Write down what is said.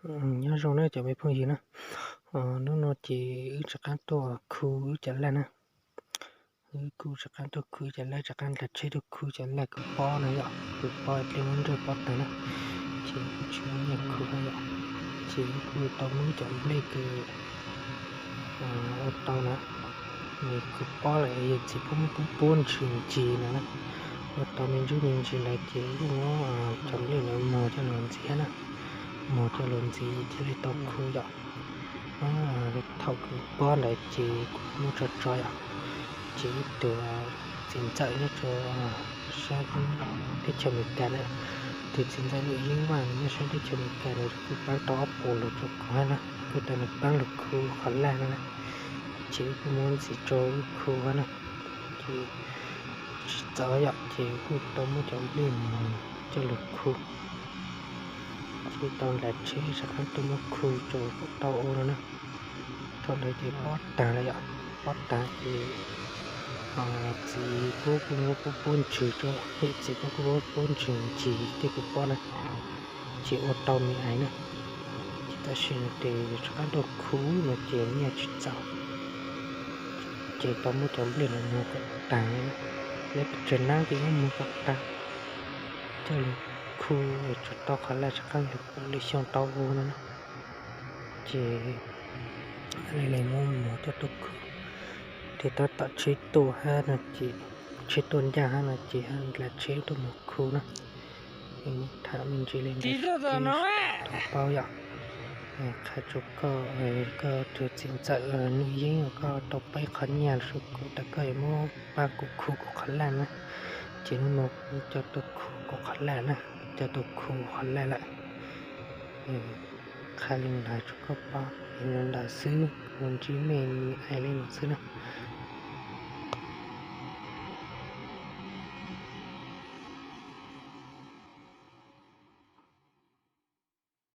Nyob zoo na cov me phooj ywg na, hnub no ces wb rov qab tuaj khu wb cov laj na. Wb kuj rov qab tuaj khu cov laj, rov qab nqa tsheb tuaj khu cov laj kws pob na yom, kws pob dlej muab nroj pob tag na, ces kuj tsis muaj nyiaj khu na yom. Ces wb kuj tau muab cov nplej kws ua tau na, nws kws pob lawm yog txiv pub muab pub pub ntsis ntsis no na, ua tau me ntsis me ntsis ntawd ces wb muab cov nplej ntawd muag coj los ntxiv na, muag coj los ntxiv thiaj li tau khu yom. Thaum kws pob ntawd ces kuv muab tso tso yom, ces ib tug txiv ntxawm nyob rau sab teb chaws Amelikas na, tus txiv ntxawm Nws Yeeb Vaj nyob sab teb chaws Amelikas nws kuj pab tau ob puas lus rau kuv hab na, kuj tau nws pab lug khu qhov laj no na, ces wb kuj muab ntxiv rau wb khu hab na, ces tsis txaus yom, ces kuj tau muab cov nplej mus coj lug khu, ces tau nqa tsheb rov qab tuaj muab khu rau kom tau ua no na. Thaum ntawd ces pob tag lawm yom, pob tag ces txiv pub kuj muab pub pub ntsws rau, yog txiv pub kuj muab pub ntsws ntsis tej kws pob na, ces ua tau me ais na. Ces tam sim no ces rov qab tuaj khu no ces nyiaj tsis txaus, ces tau muab cov nplej no muag kom tag na, lawv pes tsawg nab ces muab muag kom tag, coj lug khu tsuas tau qhov laj rov qab lug kuj lwm xyoo tau ua no na. Ces li lawv muab muag coj tuaj khu, ces tab tom tsheb tuaj hab no ces, tsheb tuaj ncaj hab no ces nqa tsheb tuaj mus khu na. Tham me ntsis li ntawd tau paub yom. Qha rau koj, koj tus txiv ntxawm Nws Yeeb, koj tau pab qhov nyiaj rau kuv tas koj yuav muab pab kuv khu kuv qhov laj na, ces hnub no kuv coj tuaj khu kuv qhov laj na, coj tuaj khu qhov laj lawm. Qha li ntawd rau koj paub li ntawd xwb, los ntsib mej ais li no xwb na.